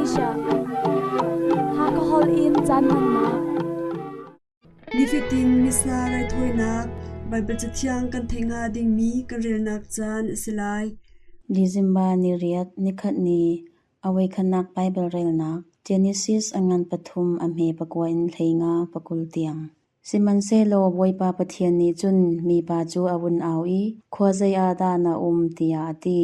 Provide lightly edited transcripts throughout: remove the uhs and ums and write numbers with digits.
Malaysia Hakha holh in caan hmannak. Nifatin Missa raithawinak Baibal Cathiang kan theih hnga dingmi kan relnak caan a si lai. December ni riat nikhat ni a voikhatnak Baibal relnak Genesis a ngan pathum a hme pakua in hleinga pakul tiang. Sihmanhsehlaw Bawipa Pathian nih cun mipa cu a vun au i, "Khuazei ah dah na um?" tiah a ti.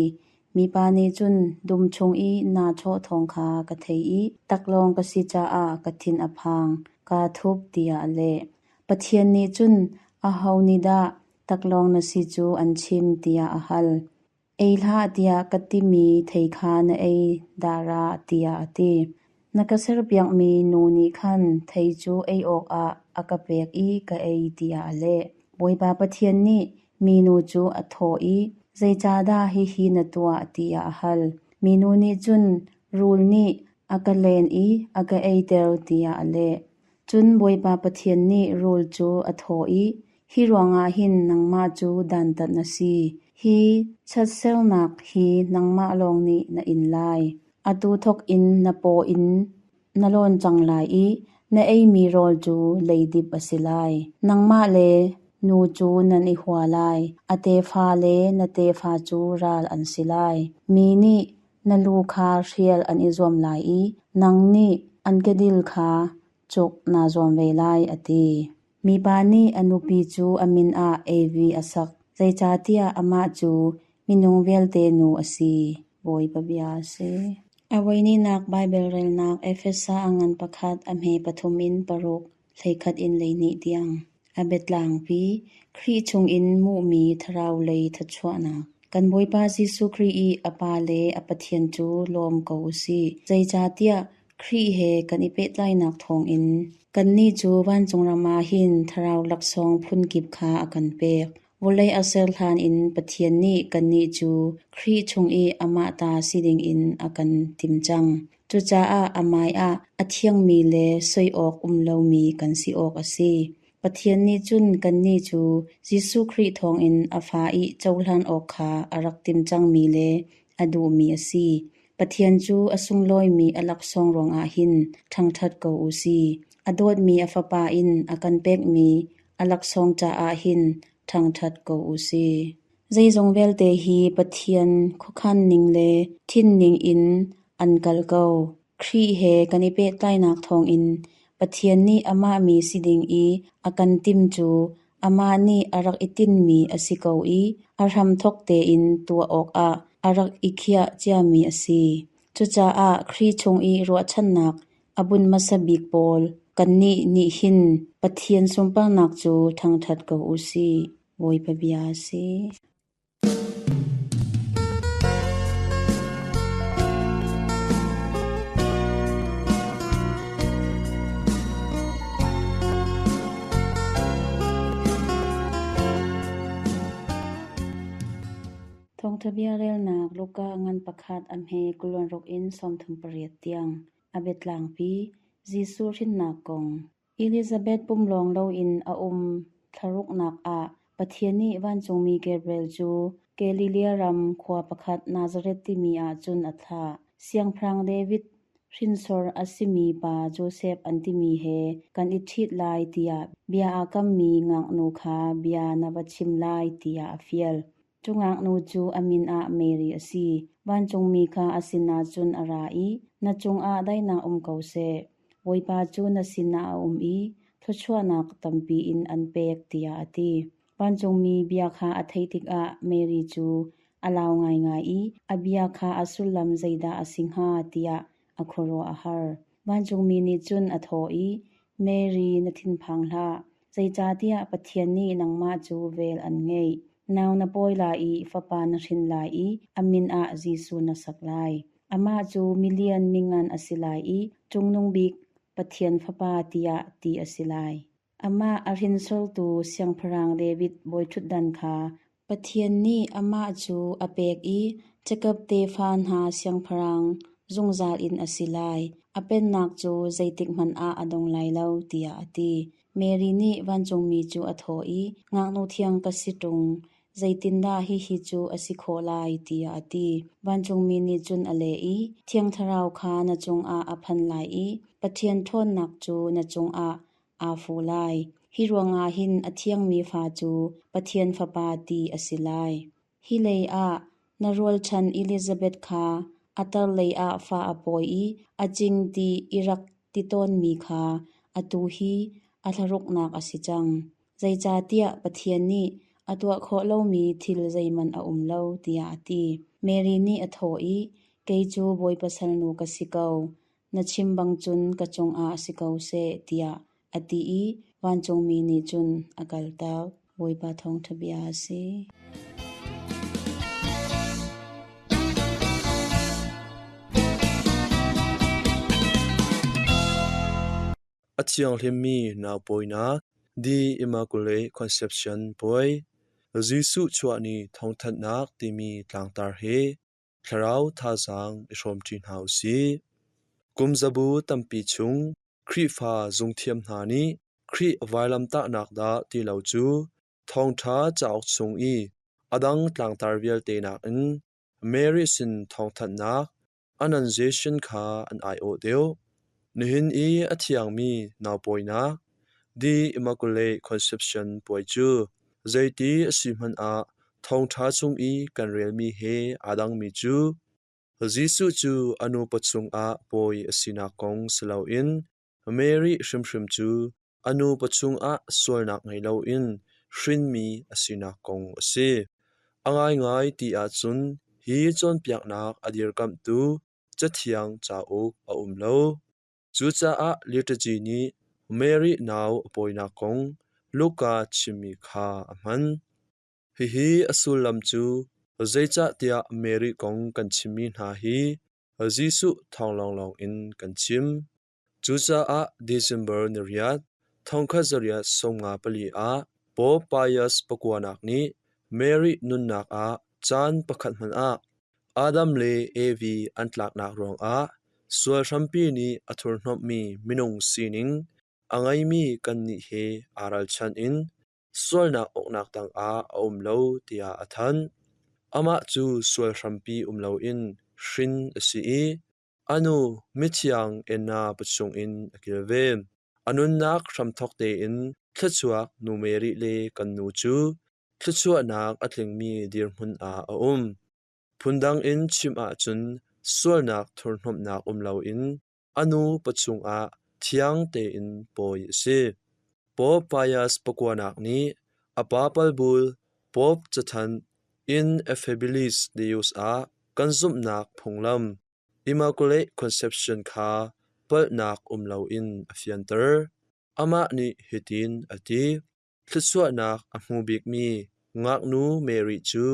Mipa nih cun, "Dum chung i naa chawh thawng kha ka thei i taklawng ka si caah ka thin a phang, kaa thup," tiah a leh. Pathian nih cun, "Aho nih dah taklawng na si cu an chim?" tiah a hal. Ei hlah tiah ka timi thei kha na ei dahra tiah a ti. Na ka serpiakmi nu nih khan thei cu ei awkah a ka pek i ka ei tiah a leh. Bawipa Pathian nih minu cu a thawh i, Zeicahdah hihi na tuah? tiah a hal. Minu nih cun, Rul nih a ka len i a ka eiter tiah a leh. Cun Bawipa Pathian nih rul cu a thawh i, Hi ruangah hin nangmah cu dantat na si. Hi chiatsernak hi nangmah lawng nih na in lai. Atu thawk in na paw in na lawn cang lai i na eimi rawl cu leidip a si lai. Nangmah le nu cu nan i hua lai, a tefa le na tefa cu ral an si lai. Mi nih na lu kha hrial an i zuam lai i nang nih an kedil kha cuk naa zuam ve lai, a ti. Mipa nih a nupi cu a min ah Evi a sak, zeicahtiah amah cu minung vialte nu a si. Bawipa bia a si. A voihnihnak Baibal relnak Efesa a ngan pakhat a hme pathum in paruk, hleikhat in hleihnih tiang. A biatlangpi, Khrih chungin hmuhmi thlarau lei thluachuahnak. Kan Bawipa Jesuh Khrih i a Pa le a Pathian cu lawm ko u sih. Zeicahtiah Khrih he kan i pehtlainak thawngin kannih cu vancung ram ah hin thlarau laksawng phunkip kha a kan pek. Vawlei a ser hlan in Pathian nih kannih cu Khrih chung i amah ta si dingin a kan tim cang. Cucaah a hmaiah a thiangmi le soi awk um lomi kan si awk a si. Pathian nih cun kannih cu Jesuh Khrih thawngin a fa i cohlan awk kha a rak tim cangmi le a duhmi a si. Pathian cu a sunglawimi a laksawng ruangah hin ṭhangṭhat ko u si. A dawtmi a Fapa in a kan pekmi a laksawng caah hin ṭhangṭhat ko u si. Zeizong vialte hi Pathian khuakhan ning le thinning in an kal ko. Khrih he kan i pehtlainak thawngin Pathian nih amah mi si ding i a kan tim cu amah nih a rak i tinhmi a si ko i a hramthawk tein tuah awkah a rak i khiah ciami a si. Cucaah Khrih chung i ruahchannak a bunh hmasa bik pawl kannih nih hin Pathian sunparnak cu thangṭhat ko u sih. Bawipa bia a si. Thawngṭha bia relnak Luka ngan pakhat a hme kulon ruk in 38 tiang a biatlangpi Jesuh hrinnak kong. Elizabeth pumlawng loin a um thlaruknak ah Pathian nih vancungmi Gabriel cu Galilee ram khua pakhat Nazareth timi ah cun a thlah. Siangpahrang David hrinsor a simi pa Josef an timi he kan i ṭhit lai tiah bia aa kammi ngaknu kha bia na va chim lai tiah a fial. Cu ngaknu cu a min ah Mary a si. Vancungmi kha a sinah cun a ra i, Na cungah daihnak um ko seh. Bawipa cu na sinah a um i thluachuahnak tampi in an pek, tiah a ti. Vancungmi bia kha a theih tikah Mary cu a lau ngaingai i a bia kha a sullam zeidah a si hnga tiah a khuaruah a har. Vancungmi nih cun a thawh i, Mary, na thinphang hlah, zeicahtiah Pathian nih nangmah cu vel an ngeih. Nau na pawi lai i fapa na hrin lai i a min ah Jesuh na sak lai. Amah cu milian mingan a si lai i Cungnung Bik Pathian Fapa tiah ti a si lai. Amah a hrinsortu Siangpahrang David bawiṭhutdan kha Pathian nih amah cu a pek i Jakob tefa hna siangpahrang zungzal in a si lai. A pennak cu zeitikhmanh ah a dong lai lo, tiah a ti. Mary nih vancungmi cu a thawh i, Ngaknu thiang ka si ṭung. Zeitindah hihi cu a si khawh lai? tiah a ti. Vancungmi nih cun a leh i, Thiang Thlarau kha na cungah a phan lai i Pathian ṭhawnnak cu na cungah aa fu lai. Hi ruangah hin a thiangmi fa cu Pathian Fapa ti a si lai. Hi lei ah na rualchan Elizabeth kha a tar lei ah fa a pawi i a cing ti i rak ti tawnmi kha atu hi a thlaruknak a si cang. Zeicahtiah Pathian nih a tuah khawh lomi thil zeihmanh a um lo, tiah a ti. Mary nih a thawh i, Kei cu Bawipa salnu ka si ko. Na chim bang cun ka cungah si ko seh, tiah a ti i vancungmi nih cun a kaltak. Bawipa thawngṭha bia a si. A thianghlimmi naupawinak The Immaculate Conception puai, Jesuh chuah ni thawngthanhnak timi tlangtar he thlarau thazaang i hrawmṭi hna u sih. Kum zabu tampi chung Khrihfa zungthiam hna nih Khrih vailamtahnak dah ti lo cu thawngṭha cauk chung i a dang tlangtar vialte nakin Mary sin thawngthanhnak Annunciation kha an aiawh deuh. Nihin i a thiangmi naupawinak The Immaculate Conception puai cu zeiti a si hmanh ah thawngṭha chung i kan relmi he aa dangmi cu Jesuh cu a nu pawchung ah pawi a sinak kong si loin Mary hrimhrim cu a nu pawchung ah sualnak ngei loin hrinmi a sinak kong a si. A ngaingai ti ahcun hi cawnpiaknak a dirkamhtu Cathiang cauk a um lo. Cucaah liturgy nih Mary nau a pawinak kong Luka chimmi kha a hman. Hihi a sullam cu zeicahtiah Mary kong kan chimmi hna hi Jesuh thawng lawnglawng in kan chim. Cucaah December niriat, 1954 ah Pope Pius pakuanak nih Mary nunnak ah caan pakhat hmanh ah Adam le Evi an tlaknak ruangah sual hrampi nih a thurhhnawmhmi minung sining a ngeimi kannih he aa ralchanh in sualnak uknak tangah a um lo tiah a thanh. Amah cu sual hrampi um loin hrin a si i a nu mithiang Anna pachung in a kilven. A nunnak hramthawk tein thluachuak nu Mary le kan nu cu thluachuahnak a tlingmi dirhmun ah a um. Phundang in chim ahcun sualnak thurhhnawmhnak um loin a nu pachung ah thiang tein pawi a si. Pope Pius pakuanak nih a papal bull Pope cathanh In Affabilis Deus ah kan zumhnak phunglam Immaculate Conception kha palhnak um loin a fianter. Amah nih hitin a ti: Thluachuahnak a hmu bikmi ngaknu Mary cu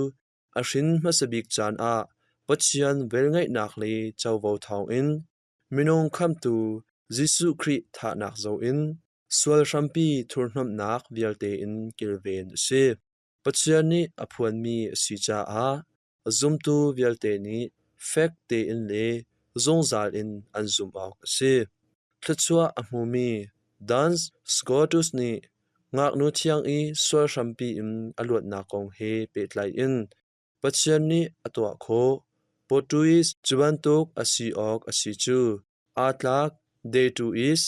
a hrin hmasa bik caan ah Pathian velngeihnak le covo thawngin minung khamhtu Jesuh Khrih thahnak zoh in sual hrampi thurhhnawmhnak vialte in kilven a si. Pathian nih a phuanmi a si caah zumtu vialte nih fek tein le zungzal in an zumh awk a si. Thluachuah a hmumi Duns Scotus nih ngaknu thiang i sual hrampi in a luatnak kong he pehtlai in Pathian nih a tuah khawh. Potuis cu bantuk a si awk a si cu aa tlak day to is.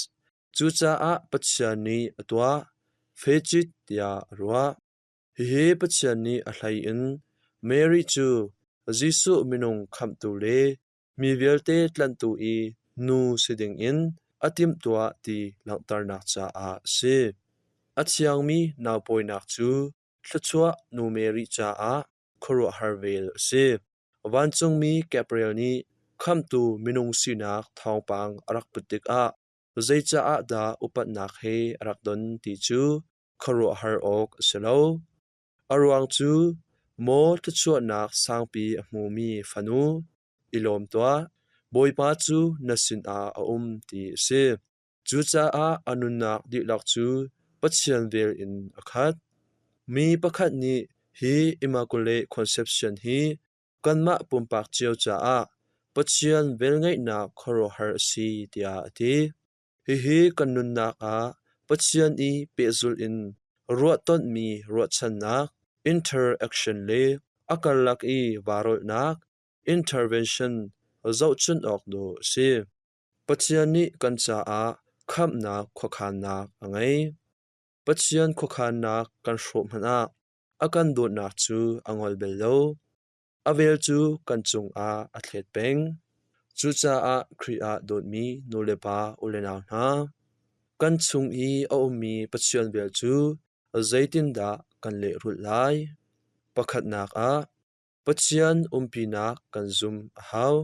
Cucaah Pathian nih a tuah. Fecit tiah a ruah. Hihi Pathian nih a hlei in Mary cu Jesuh minung khamhtu le mi vialte tlanhtu i nu si dingin a timhtuah ti langhternak caah a si. A thiangmi naupawinak cu thluachuah nu Mary caah khuaruahhar vel a si. Vancungmi Gabriel nih khamhtu minung sinak thawngpang a rak put tikah zeicaah dah upatnak he a rak don ti cu khuaruahhar awk a si lo. A ruang cu maw thluachuahnak sangpi a hmumi fanu, i lawm tuah, Bawipa cu na sinah a um ti a si. Cucaah a nunnak dihlak cu Pathian vel in a khat. Mi pakhat nih hi Immaculate Conception hi kanmah pumpak cio caah Pathian velngeihnak khuaruahhar a si tiah a ti. Hihi kan nunnak ah Pathian i pehzulh in ruahtonhmi ruahchannak. interaction le a karlak i vaa-rawlhnak intervention zohchunh awk dawh a si. Pathian nih kan caah khamhnak khuakhannak a ngei. Pathian khuakhannak kan hrawh hmanh ah a kan dawtnak cu a ngol bal lo. A vel cu kan cungah a thlet peng. Cucaah Khrih ah dawtmi nulepa ulenau hna, kan chung i a ummi Pathian vel cu zeitindah kan lehrulh lai? Pakhatnak ah, Pathian umpinak kan zumh a hau.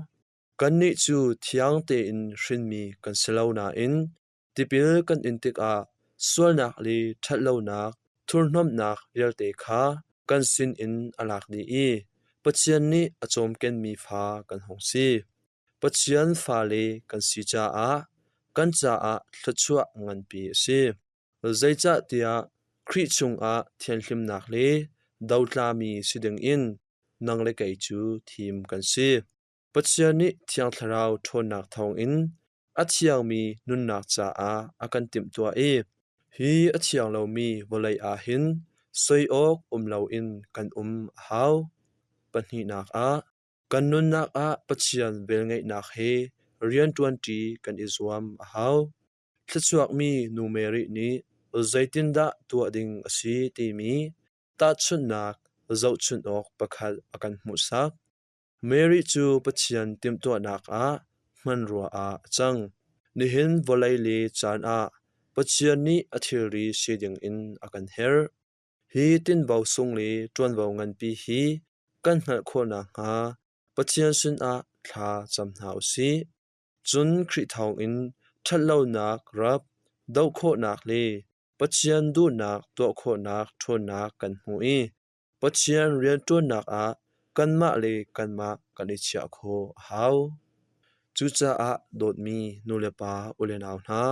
Kannih cu thiang tein hrinmi kan si lo nain tipil kan in tikah sualnak le ṭhatlonak, thurhnomhnak vialte kha kan sinin a lak dih i Pathian nih a cawmkenmi fa kan hung si. Pathian fale kan si caah kan caah thluachuah nganpi a si. Zeicahtiah Khrih chungah thianhlimnak le dotlami si dingin nang le kei cu thim kan si. Pathian nih Thiang Thlarau ṭhawnnak thawngin a thiangmi nunnak caah a kan timhtuah i hi a thiang lomi vawlei ah hin soi awk um loin kan um a hau. Pahnihnak ah, kan nunnak ah Pathian velngeihnak he rianṭuanṭi kan i zuam a hau. Thluachuakmi nu Mary nih zeitindah tuah ding a si timi tahchunhnak zohchunh awk pakhat a kan hmuhsak. Mary cu Pathian timhtuahnak ah hmanrua ah a cang. Nihin vawlei le caan ah Pathian nih a thilri si dingin a kan herh. Hi tinvo sung le ṭuanvo nganpi hi kan hngalh khawh nakhnga Pathian sinah thla cam hna u sih. Cun Khrih thawngin ṭhatlonak rap doh khawhnak le Pathian duhnak tuah khawhnak ṭhawnnak kan hmu i Pathian rianṭuannak ah kanmah le kanmah kan i chiah khawh a hau. Cucaah dawtmi nulepa ulenau hna,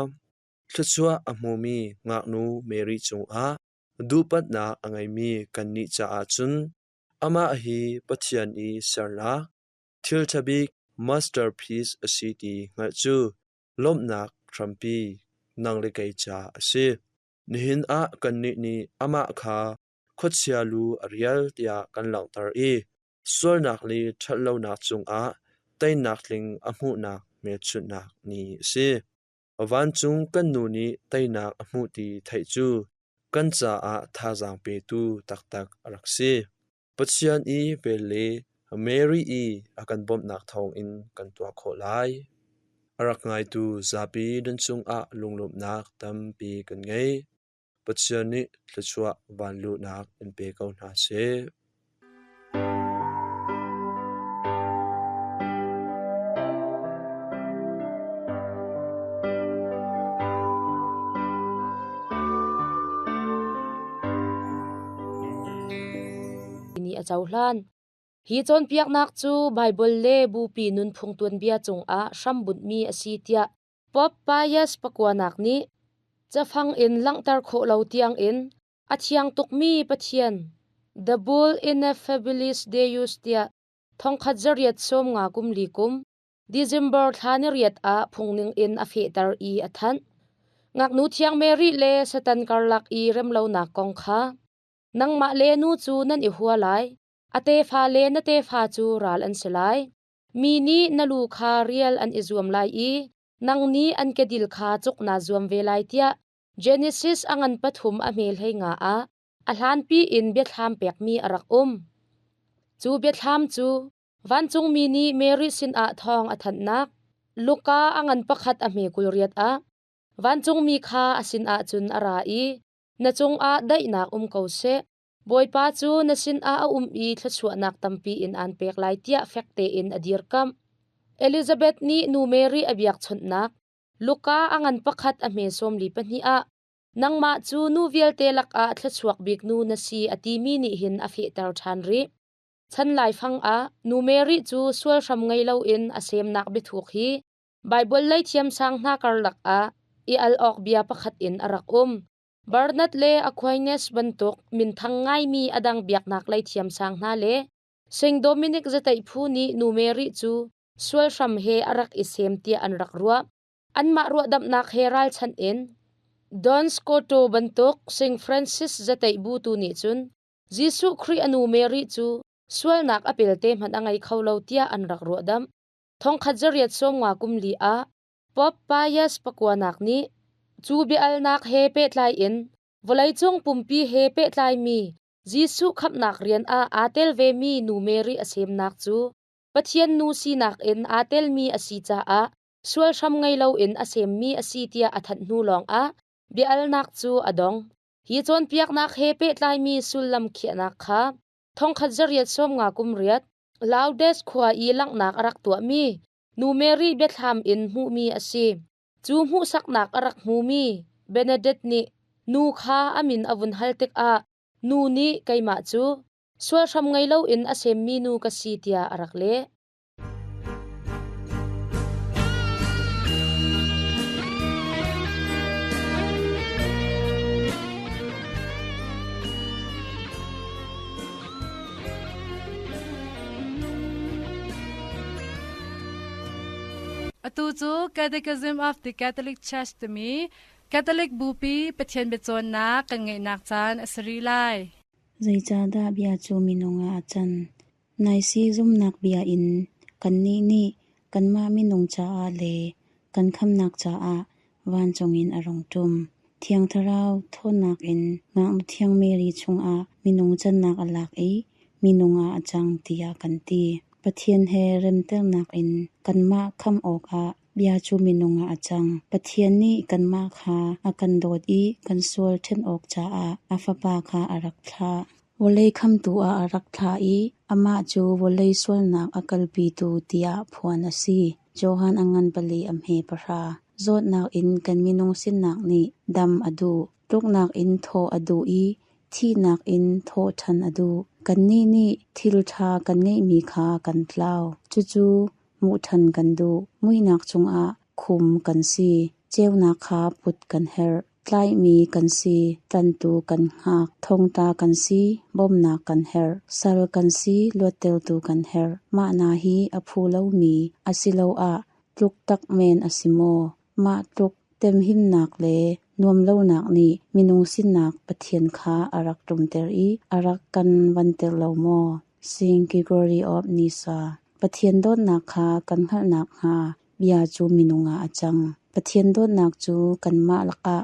thluachuah a hmumi ngaknu Mary cungah duhpatnak a ngeimi kannih caah cun amah hi Pathian i sernak thil ṭha bik masterpiece a si ti hngalh cu lawmhnak hrampi nang le kei ca a si. Nihin ah kannih nih amah kha khuachia lu a rial tiah kan langhter i sualnak le ṭhatlonak cungah teinak tling a hmuhnak hmelchunhnak ni a si. Vancung kan nu nih teinak a hmuh ti theih cu kan caah thazaang petu taktak a rak si. Pathian i vel le Mary i a kan bawmhnak thawngin kan tuah khawh lai. A rak ngaitu zapi nan cungah lunglawmhnak tampi kan ngei. Pathian nih thluachuah vanluhnak in pe ko hna seh. Nih a cohlan. Hi cawnpiaknak cu Baibal le Bupi nunphung tuanbia cungah hrambunhmi a si tiah Pope Pius pakuanak nih cafang in langhter khawh lo tiangin a thiang tukmi Pathian The Bull Ineffabilis Deus tiah thongkhat zariat sawmnga kum li kum December thla ni riat ah phungning in a fehter i a thanh. Ngaknu thiang Mary le Satan karlak i remlonak kong kha nangmah le nu cu nan i hua lai, a tefa le na tefa cu ral an si lai. Mi nih na lu kha rial an i zuam lai i nang nih an kedil kha cuk naa zuam ve lai tiah Genesis a ngan pathum a hme hlei nga ah a hlanpi in biathlam pekmi a rak um. Cu biathlam cu vancungmi nih Mary sinah thawng a thanhnak Luka a ngan pakhat a hme 28 ah vancungmi kha a sinah cun a ra i na cungah daihnak um ko seh. Bawipa cu na sinah a um i thluachuahnak tampi in aan pek lai tiah fek tein a dirkamh. Elizabeth nih nu Mary a biakchawnhnak Luka a ngan pakhat a hme 42 ah nangmah cu nu vialte lakah thluachuak bik nu na si a timi nih hin a fehter ṭhan rih. Chan laifang ah nu Mary cu sual hram ngei loin a semnak biathuk hi Baibal lei thiamsang hna karlak ah i al awk bia pakhat in a rak um. Bernard le Aquinas bantuk minthang ngaimi a dang biaknak lei thiamsang hna le Saint Dominic zateih phu nih nu Mary cu sual hram he a rak i sem tiah an rak ruah. Anmah ruahdamhnak he ralchanh in Don Scoto bantuk Saint Francis zateih bu tu nih cun Jesuh Khrih a nu Mary cu sualnak a pelte hmanh a ngei kho lo tiah an rak ruahdamh. Thongkhat zariat sawmnga kum li ah Pope Pius pakuanak nih cu bia-alnak he pehtlai in vawleicung pumpi he pehtlaimi Jesuh khamhnak rian ah aa tel vemi nu Mary a semnak cu Pathian nu sinak in aa telmi a si caah sual hram ngei loin a semmi a si tiah a thanh hnu lawngah bia-alnak cu a dong. Hi cawnpiaknak he pehtlaimi sullam khiahnak kha thongkhat zariat sawmnga kum riat Laudes khua i langhnak a rak tuahmi Nu Mary biathlam in hmuhmi a si. Cu hmuhsaknak a rak hmumi Benedict nih nu kha a min a vun hal tikah nu nih keimah cu sual hram ngei loin a semmi nu ka si tiah a rak leh. Atu cu Catechism of the Catholic Church timi Catholic Bupi Pathian biacawnnak kan ngeihnak caan a si rih lai. Zeicahdah bia cu minung ah a can? Naisi zumhnak bia in kannih nih kanmah minung caah le kan khamhnak caah vancung in a rung ṭum. Thiang Thlarau ṭhawnnak in Ngaknu Thiang Mary chungah minung cannak a lak i minung ah a cang tiah kan ti. Pathian he remternak in kanmah khamh awkah bia cu minung ah a cang. Pathian nih kanmah kha a kan dawt i kan sual ṭhen awk caah a Fapa kha a rak thlah. Vawlei khamtu ah a rak thlah i amah cu vawlei sualnak a kalpitu tiah phuan a si. Johan a ngan pali a hme pahra. Zawtnak in kan minung sinak nih dam a duh, tluknak in thawh a duh i thihnak in thawh ṭhan a duh. Kannih nih thil ṭha kan ngeihmi kha kan tlau. Cucu hmuh ṭhan kan duh. Muihnak chungah khum kan si. Ceunak kha put kan herh. Tlaihmi kan si, tlantu kan hngak, thongtla kan si, bawmhnak kan herh, sal kan si, luattertu kan herh. Mah hna hi a phu lomi asiloah tluk tak men a si maw? Mah tluk temhimnak le nuamhlonak nih minung sinak Pathian kha a rak ṭumter i a rak kan vanter lo maw? Saint Gregory of Nyssa. Pathian dawtnak kha kan hngalh nakhnga bia cu minung ah a cang. Pathian dawtnak cu kanmah lakah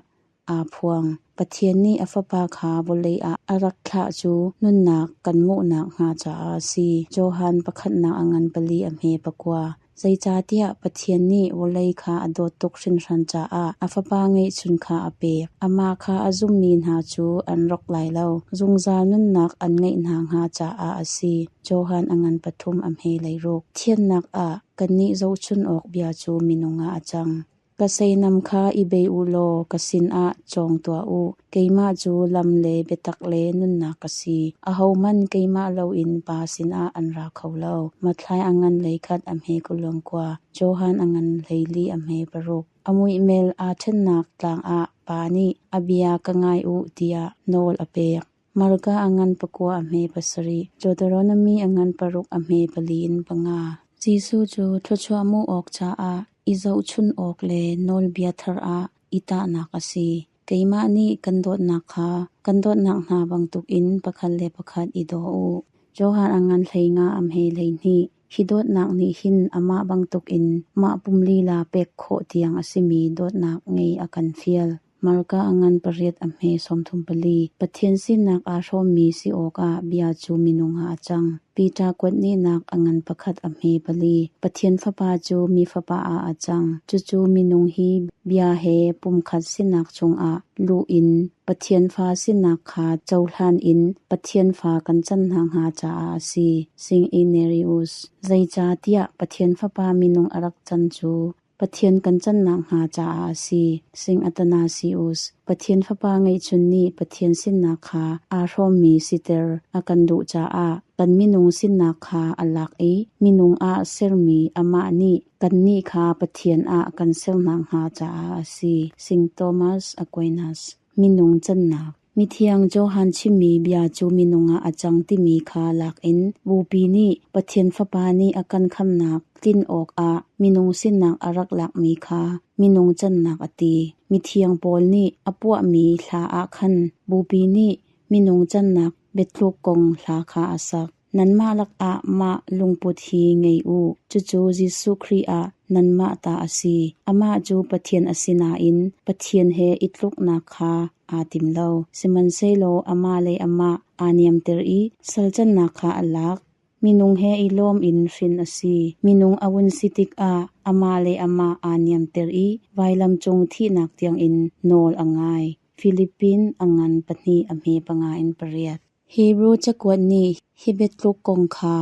aa phuang. Pathian nih a Fapa kha vawlei ah a rak thlah cu nunnak kan hmuhnak hnga caah a si. Johan pakhatnak a ngan pali a hme pakua. Zeicahtiah Pathian nih vawlei kha a dawt tuk hringhran caah a Fapa ngeihchun kha a pek. Amah kha a zummi hna cu an rawk lai lo, zungzal nunnak an ngeih hna hnga caah a si. Johan a ngan pathum a hme leiruk. Thiannak ah kannih zohchun awk bia cu minung ah a cang. Ka seinam kha i bei u law ka sinah cawng tuah u. Keimah cu lam le biatak le nunnak ka si. Ahohmanh keimah loin Pa sinah an ra kho lo. Matthai a ngan hleikhat a hme kulung kua, Johan a ngan hleili a hme paruk. A muihmel aa ṭhennak tlang ah Pa nih a bia ka ngai u tiah nawl a pek. Marka a ngan pakua a hme pasarih, Deuteronomy a ngan paruk a hme pali in panga. Jesuh cu thluachuah hmuh awk caah i zohchunh awk le nawlbia thar ah i tahnak a si. Keimah nih kan dawtnak kha kan dawtnak hna bantukin pakhat le pakhat i daw u. Johan a ngan hleinga a hme hleihnih. Hi dawtnak nih hin amah bantukin mah pum lila pek khawh tiang a simi dawtnak ngei a kan fial. Marka a ngan pariat a hme 34. Pathian sinak aa hrawmmi si awkah bia cu minung ah a cang. Peter kuatnehnak a ngan pakhat a hme pali. Pathian Fapa cu mi fapa ah a cang. Cucu minung hi bia he pumkhat sinak chungah luh in Pathian fa sinak kha cohlan in Pathian fa kan can hna hnga caah a si. Sing Ignatius. Zeicahtiah Pathian Fapa minung a rak can cu Pathian kan cannak hnga caah a si. Sing Athanasius. Pathian Fapa ngeihchun nih Pathian sinak kha aa hrawmmi siter a kan duh caah kan minung sinak kha a lak i minung ah sermi amah nih kannih kha Pathian ah kan sernak hnga caah a si. Sing Thomas Aquinas. Minung cannak. Mithiang Johan chimmi bia cu minung ah a cang timi kha lak in Bupi nih Pathian Fapa nih a kan khamhnak tlin awkah minung sinak a rak lakmi kha minung cannak a ti. Mithiang Paul nih a puahmi hla ah khan Bupi nih minung cannak biatluk kong hla kha a sak. Nanmah lakah mah lungput hi ngei u, cucu Jesuh Khrih ah nanmah ta a si. Amah cu Pathian a si nain Pathian he i tluknak kha aa tim lo. Sihmanhsehlaw amah le amah aa niamter i salcannak kha a lak. Minung he i lawm in hrin a si. Minung a vun si tikah amah le amah aa niamter i vailam cung thihnak tiangin nawl a ngai. Filipin a ngan 2 a hme 5 in 8. Hebru cakuat nih hi biatluk kong kha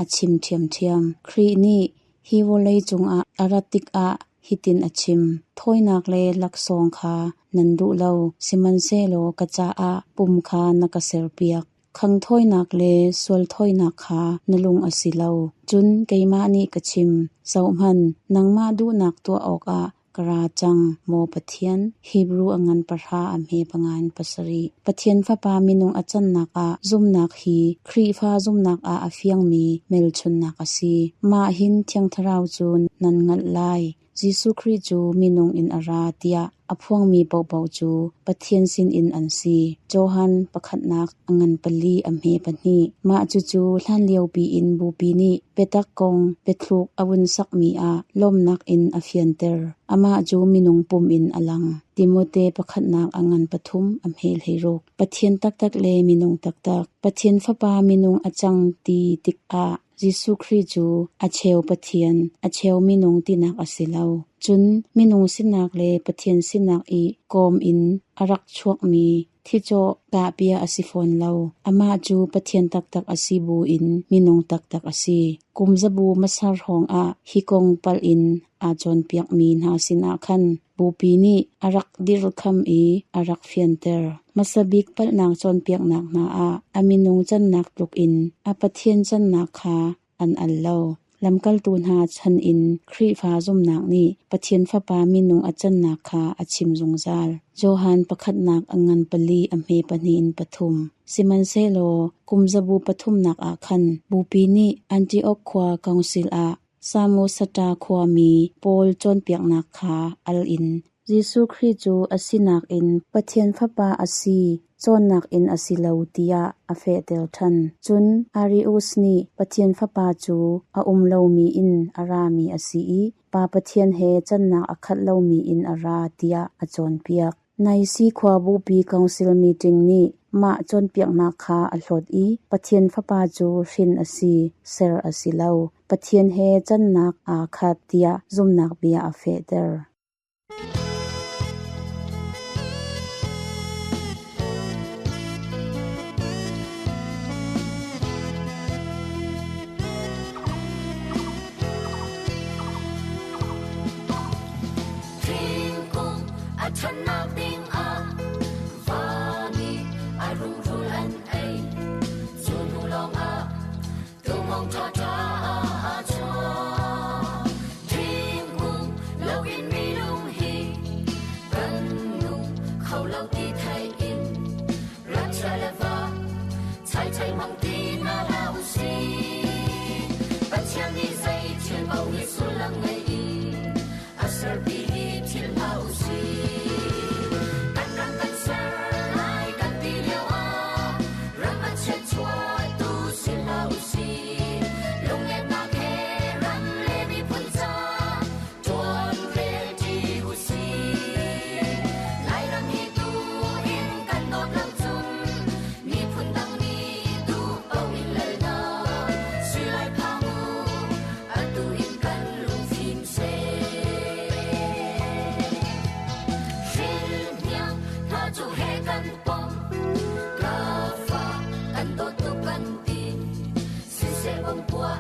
a chim ṭhiamṭhiam. Khrih nih hi vawlei cungah a rat tikah hitin a chim: Thawinak le laksawng kha nan duh lo, sihmanhsehlaw ka caah pum kha na ka serpiak. Khanghthawinak le sual thawinak kha na lung a si lo. Cun keimah nih ka chim, Zohhmanh, nangmah duhnak tuah awkah ka ra cang, maw Pathian. Hebru a ngan pahra a hme panga in pasarih. Pathian Fapa minung a cannak ah zumnak hi Khrihfa zumnak ah a fiangmi hmelchunhnak a si. Mah hin Thiang Thlarau cu nan hngalh lai. Jesuh Khrih cu minung in a ra tiah a phuangmi paohpaoh cu Pathian sinin an si. Johan pakhatnak a ngan pali a hme pahnih. Mah cucu hlanliopi in Bupi nih biatak kong biathluk a vun sakmi ah lawmhnak in a fianter. Amah cu minung pum in a lang. Timote pakhatnak a ngan pathum a hme hleiruk. Pathian taktak le minung taktak. Pathian Fapa minung a cang ti tikah Jesuh Khrih cu a cheu Pathian, a cheu minung tinak a si lo. Cun minung sinak le Pathian sinak i kawm in a rak chuakmi thicawh kahpia a si fawn lo. Amah cu Pathian taktak a si buin minung taktak a si. Kum zabu hmasa hrawng ah hi kong palh in aa cawnpiakmi hna sinah khan Bupi nih a rak dirhkham i a rak fianter. Hmasa bik palhnak cawnpiaknak hna ah a minung cannak tluk in a Pathian cannak kha an al lo. Lamkaltu hna chan in Khrihfa zumhnak nih Pathian Fapa minung a cannak kha a chim zungzal. Johan pakhatnak a ngan pali a hme pahnih in pathum. Sihmanhsehlaw kum zabu pathumnak ah khan Bupi nih Antioch khua council ah Samosata khuami pawl cawnpiaknak kha al in Jesuh Khrih cu a sinak in Pathian Fapa a si cawnnak in a si lo tiah a fehter ṭhan. Cun Arius nih Pathian Fapa cu a um lomi in a rami a si i Pa Pathian he cannak a khat lomi in a ra tiah a cawnpiak. Naisi khuabupi council meeting nih mah cawnpiaknak kha a hlawt i Pathian Fapa cu hrin a si, ser a si lo, Pathian he cannak aa khat tiah zumhnak bia a fehter. Thingkung a ṭhannak dingah va nih a rungrul an ei. Cu hnu lawngah tuhmawng ṭhaṭha a chuak. Thingkung loin minung hi kan nung kho lo ti theih in ram chia le va chai chai hmang ti hna hlah u sih. Pathian nih zei thil paoh hi sullam ngei in a serpi hi thil hlah u sih. Kan ram kan ser lai kan ti lio ah ram a chiatchuahtu si hlah u sih. Lunglennak he ram le miphun ca ṭuan rel ṭi u sih. Lairam hi tu in kan dawt lo cun miphun dang nih duh paoh in lalnak si lai phang u, atu in kan lungfim seh. Hrilhniang hna cu he kan pom, ka fa kan dawt tuk kan ti. Siseh bawmpuah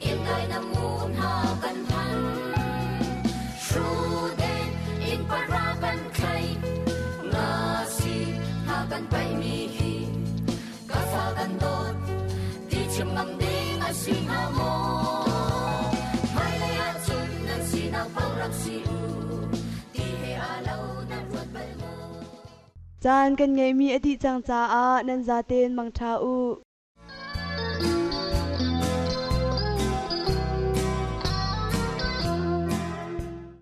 in dai na mu hna kan hman. Hruden in para kan thlai, nga si hna kan paihmi hi ka fa kan dawt ti chim ngam ding a si hnga maw? Hmailei ahcun nan sinak paoh rak si u, ti he aa lo nan ruat bal maw? Caan kan ngeihmi a dih cang caah nan zaten mangṭha u.